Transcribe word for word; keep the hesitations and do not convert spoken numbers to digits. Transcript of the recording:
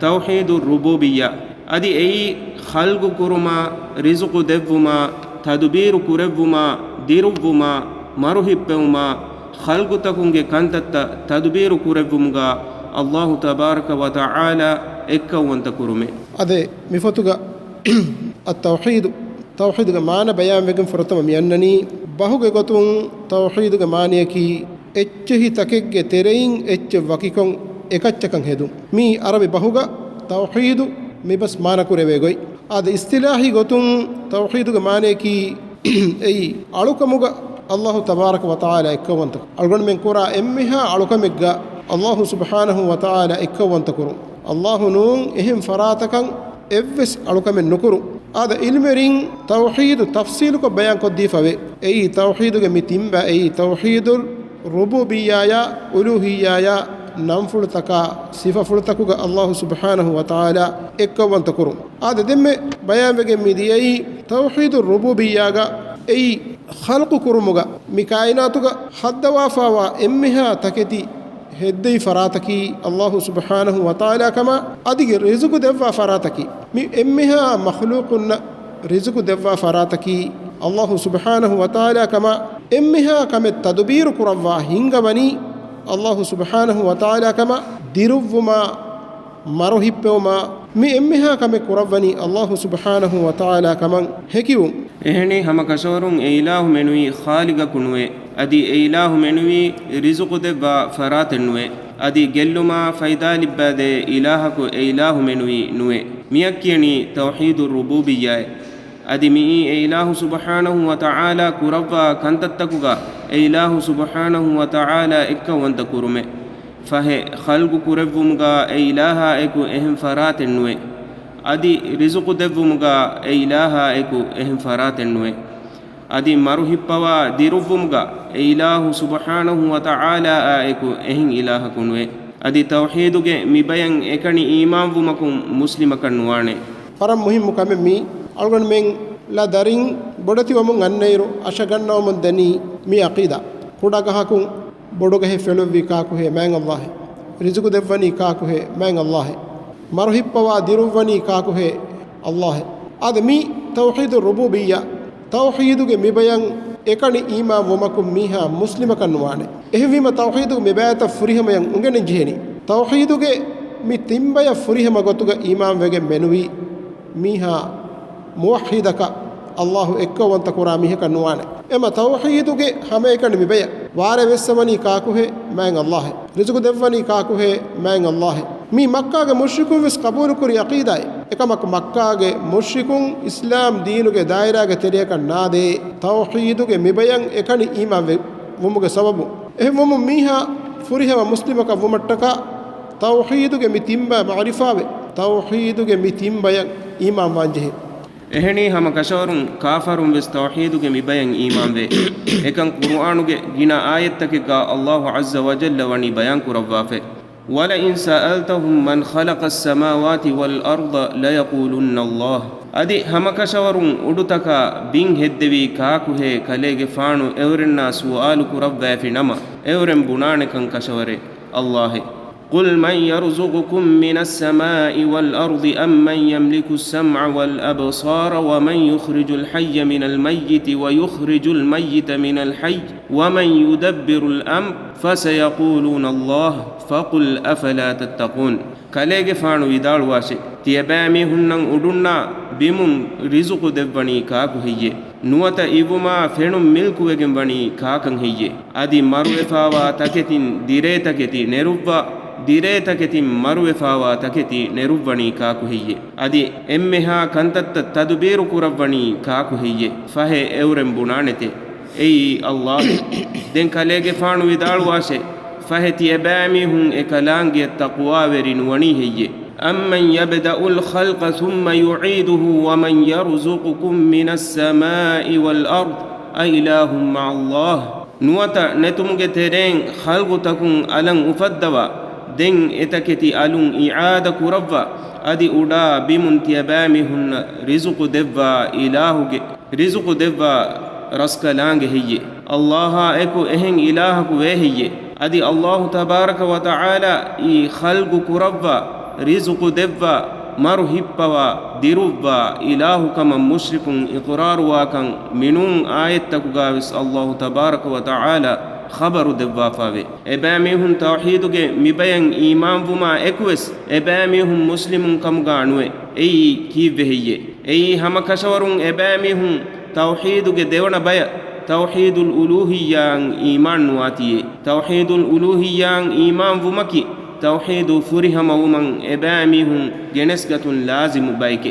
ތައުޙީދު ރުބޫބިއްޔާ. އަދި އެއީ ޚަލްގު ކުރުމާ، ރިޒުޤު ދެއްވުމާ، ތަދުބީރު ކުރެއްވުމާ، ދިރުއްވުމާ، މަރުހިއްޕެވުމާ، ޚަލްގުތަކުންގެ ކަންތައްތައް ތަދުބީރު ކުރެއްވުމުގާ އައްލާހު ތަބާރަކަ ވަ ތަޢާލާ އެއްކައުވަންތަ ކުރުމެއް. އަދި މިފޮތުގަ އައްތައުޙީދު، ތައުޙީދުގެ މާނަ ބަޔާންވެގެން ފުރަތަމަ މި އަންނަނީ، ބަހުގެ ގޮތުން ތައުޙީދުގެ މާނަޔަކީ އެއްޗެހި ތަކެއްގެ ތެރެއިން އެއްޗެއް ވަކިކޮށް އެކައްޗަކަށް ހެދުން. މީ އަރަބި ބަހުގަ ތައުޙީދު މިބަސް މާނަކުރެވޭ ގޮތް. އާދެ، އިސްތިލާހީ ގޮތުން ތައުޙީދުގެ މާނަޔަކީ އެއީ އަޅުކަމުގަ އައްލާހު ތަބާރަކަ ވަ ތަޢާލާ އެއްކައުވަންތަ، އަޅުގަނޑުމެން ކުރާ އެންމެހާ އަޅުކަމެއްގަ އައްލާހު ސުބްޙާނަހު ވަ ތަޢާލާ އެއްކައުވަންތަ ކުރުން. އައްލާހު ނޫން އެހެން ފަރާތަކަށް އެއްވެސް އަޅުކަމެއް ނުކުރުން. އާދެ، ޢިލްމުވެރިން ތައުޙީދު ތަފްޞީލުކޮށް ބަޔާންކޮށްދީފަވޭ. އެއީ ތައުޙީދުގެ މި ތިންބަ، އެއީ ތައުޙީދު ރުބޫބިއްޔާޔާ، އުލޫހިއްޔާޔާ، ނަންފުޅުތަކާ، ސިފަފުޅުތަކުގަ އައްލާހު ސުބްޙާނަހު ވަ ތަޢާލާ އެއްކައުވަންތަ ކުރުން. އާދެ، ދެންމެ ބަޔާންވެގެން މި ދިޔައީ ތައުޙީދު ރުބޫބިއްޔާގަ އެއީ ޚަލްޤު ކުރުމުގަ މި ކާއިނާތުގަ ހައްދަވާފާވާ އެންމެހާ ތަކެތި ހެއްދެވި ފަރާތަކީ އައްލާހު ސުބްޙާނަހު ވަ ތަޢާލާ ކަމަށް، އަދި ރިޒުޤު ދެއްވާ ފަރާތަކީ މި އެންމެހާ މަޚްލޫޤުންނަށް ރިޒުޤު ދެއްވާ ފަރާތަކީ އައްލާހު ސުބްޙާނަހު ވަ ތަޢާލާ ކަމަށް، އެންމެހާ ކަމެއް ތަދުބީރު ކުރައްވާ ހިންގަވަނީ އައްލާހު ސުބްޙާނަހު ވަ ތަޢާލާ ކަމަށް، ދިރުއްވުމާ، މަރު ހިއްޕެވުމާ، މި އެންމެހާ ކަމެއް ކުރައްވަނީ އައްލާހު ސުބްޙާނަހު ވަ ތަޢާލާ ކަމަށް ހެކިވުން. އެހެނީ ހަމަ ކަށަވަރުން އެ އިލާހު މެނުވީ ޚާލިޤަކު ނުވޭ. އަދި އެ އިލާހު މެނުވީ ރިޒުޤު ދެއްވާ ފަރާތެއް ނުވޭ. އަދި ގެއްލުމާ ފައިދާ ލިއްބާދޭ އިލާހަކު އެ އިލާހު މެނުވީ ނުވޭ. މިއަށް ކިޔަނީ ތައުޙީދު ރުބޫބިއްޔާއޭ. އަދި މިއީ އެ އިލާހު ސުބްޙާނަހު ވަ ތަޢާލާ ކުރައްވާ ކަންތައްތަކުގަ އެ އިލާހު ސުބްޙާނަހު ވަ ތަޢާލާ އެއްކައުވަންތަ ކުރުމެއް. ފަހެ، ޚަލްޤު ކުރެއްވުމުގަ އެ އިލާހާ އެކު އެހެން ފަރާތެއް ނުވޭ. އަދި ރިޒުޤު ދެއްވުމުގަ އެ އިލާހާ އެކު އެހެން ފަރާތެއް ނުވޭ. އަދި މަރު ހިއްޕަވާ ދިރުއްވުމުގަ އެ އިލާހު ސުބްޙާނަހު ވަ ތަޢާލާއާ އެކު އެހެން އިލާހަކު ނުވޭ. އަދި ތައުޙީދުގެ މި ބަޔަން އެކަނި އީމާންވުމަކުން މުސްލިމަކަށް ނުވާނެ. ވަރަށް މުހިއްމު ކަމެއް މީ. އަޅުގަނޑުމެން ލަ ދަރިން ބޮޑެތިވަމުން އަންނައިރު އަށަގަންނަވަމުން ދެނީ މި ޢަޤީދާ. ކުޑަ ގަހަކުން ބޮޑު ގަހެއް ފެޅުއްވީ ކާކުހޭ؟ މާތް އައްލާހޭ. ރިޒުޤު ދެއްވަނީ ކާކުހޭ؟ މާތް އައްލާހޭ. މަރު ހިއްޕަވާ ދިރުއްވަނީ ކާކުހޭ؟ އައްލާހޭ. އާދެ، މީ ތައުޙީދު ރުބޫބިއްޔާ. ތައުޙީދުގެ މި ބަޔަން އެކަނި އީމާން ވުމަކުން މީހާ މުސްލިމަކަށް ނުވާނެ. އެހެންވީމަ، ތައުޙީދުގެ މި ބަޔަތައް ފުރިހަމަޔަށް އުނގެނެން ޖެހެނީ. ތައުޙީދުގެ މި ތިން ބަޔަށް ފުރިހަމަ ގޮތުގަ އީމާން ވެގެން މެނުވީ މީހާ މުވައްޙިދަކަށް، އައްލާހު އެއްކައުވަންތަ ކުރާ މީހަކަށް ނުވާނެ. އެމަ ތައުޙީދުގެ ހަމައެކަނި މި ބަޔަށް ވާރޭ ވެއްސަވަނީ ކާކުހޭ؟ މާތް އައްލާހޭ. ރިޒުޤު ދެއްވަނީ ކާކުހޭ؟ މާތް އައްލާހޭ. މީ މައްކާގެ މުޝްރިކުން ވެސް ޤަބޫލުކުރި ޢަޤީދާއެއް. އެކަމަކު، މައްކާގެ މުޝްރިކުން އިސްލާމް ދީނުގެ ދާއިރާގެ ތެރެއަކަށް ނާދޭ، ތައުޙީދުގެ މި ބަޔަން އެކަނި އީމާން ވެ، ވުމުގެ ސަބަބުން. އެހެންވުމުން، މީހާ ފުރިހަމަ މުސްލިމަކަށް ވުމަށްޓަކާ، ތައުޙީދުގެ މި ތިން ބަޔަށް މަޢުރިފާވެ، ތައުޙީދުގެ މި ތިން ބަޔަށް އީމާން ވާން ޖެހޭ. އެހެނީ ހަމަ ކަށަވަރުން ކާފަރުން ވެސް ތައުޙީދުގެ މި ބަޔަށް އީމާންވޭ. އެކަން ޤުރުއާނުގެ ގިނަ އާޔަތްތަކެއްގަ އައްލާހު ޢައްޒަ ވަޖައްލަ ވަނީ ބަޔާން ކުރައްވާފަ. وَلَئِنْ سَأَلْتَهُمْ مَنْ خَلَقَ السَّمَاوَاتِ وَالْأَرْضَ لَيَقُولُنَّ اللَّهُ. އަދި ހަމަކަށަވަރުން އުޑުތަކާ ބިން ހެއްދެވީ ކާކުހޭ ކަލޭގެފާނު އެއުރެންނާ ސުވާލު ކުރައްވައިފި ނަމަ، އެއުރެން ބުނާނެކަން ކަށަވަރޭ، އައްލާހޭ. قُلْ مَنْ يَرْزُقُكُمْ مِنَ السَّمَاءِ وَالْأَرْضِ أَمَّنْ يَمْلِكُ السَّمْعَ وَالْأَبْصَارَ وَمَنْ يُخْرِجُ الْحَيَّ مِنَ الْمَيِّتِ وَيُخْرِجُ الْمَيِّتَ مِنَ الْحَيِّ وَمَنْ يُدَبِّرُ الْأَمْرَ فَسَيَقُولُونَ اللَّهُ فَقُلْ أَفَلَا تَتَّقُونَ. ކަލޭގެފާނު ވިދާޅުވާށޭ، ތިޔަބައިމީހުންނަށް އުޑުންނާ ބިމުން ރިޒުޤު ދެއްވަނީ ކާކު ހެއްޔޭ؟ ނުވަތަ އިވުމާ ފެނުން މިލްކުވެގެން ވަނީ ކާކަށް ހެއްޔޭ؟ އަދި މަރުވެފާވާ ތަކެތިން ދިރޭ ތަކެތި ނެރުއްވާ، ދިރޭ ތަކެތިން މަރުވެފާވާ ތަކެތި ނެރުއްވަނީ ކާކު ހެއްޔޭ؟ އަދި އެންމެހާ ކަންތައްތައް ތަދުބީރު ކުރައްވަނީ ކާކު ހެއްޔޭ؟ ފަހެ އެއުރެން ބުނާނެތެ، އެއީ އައްލާހު. ދެން ކަލޭގެފާނު ވިދާޅުވާށޭ، ފަހެ ތިޔަބައިމީހުން އެކަލާނގެއަށް ތަޤްވާވެރި ނުވަނީ ހެއްޔޭ؟ أَمَّنْ يَبْدَأُ الْخَلْقَ ثُمَّ يُعِيدُهُ وَمَنْ يَرْزُقُكُمْ مِنَ السَّمَاءِ وَالْأَرْضِ أَإِلَٰهٌ مَعَ اللَّهِ. ނުވަތަ ނެތުމުގެ ތެރެއިން ޚަލްޤުތަކުން އަލަށް އުފައްދަވާ، ދެން އެތަކެތި އަލުން އިޢާދަ ކުރައްވާ، އަދި އުޑާ ބިމުން ތިޔަބައިމީހުންނަށް ރިޒުޤު ދެއްވާ އިލާހުގެ ރިޒުޤު ދެއްވާ ރަސްކަލާނގެ ހެއްޔޭ؟ އައްލާހާ އެކު އެހެން އިލާހަކު ވޭ ހެއްޔޭ؟ އަދި އައްލާހު ތަބާރަކަ ވަ ތަޢާލާ އީ ޚަލްޤު ކުރައްވާ ރިޒުޤު ދެއްވާ، މަރު ހިއްޕަވާ، ދިރުއްވާ އިލާހު ކަމަށް މުޝްރިކުން އިޤުރާރުވާކަން މިނޫން އާޔަތްތަކުގާވެސް ﷲ ތަބާރަކަ ވަ ތަޢާލާ ޚަބަރު ދެއްވާފާވޭ. އެބައިމީހުން ތައުޙީދުގެ މިބަޔަށް އީމާންވުމާ އެކުވެސް، އެބައިމީހުން މުސްލިމުން ކަމުގާ ނުވޭ. އެއީ ކީއްވެ ހެއްޔޭ؟ އެއީ ހަމަ ކަށަވަރުން އެބައިމީހުން ތައުޙީދުގެ ދެވަނަ ބަޔަށް ތައުޙީދުލް އުލޫހިއްޔާއަށް އީމާން ނުވާތީއޭ. ތައުޙީދުލް އުލޫހިއްޔާއަށް އީމާން ވުމަކީ، ތައުޙީދު ފުރިހަމަވުމަށް އެބައިމީހުން ގެނެސްގަތުން ލާޒިމު ބައެކޭ.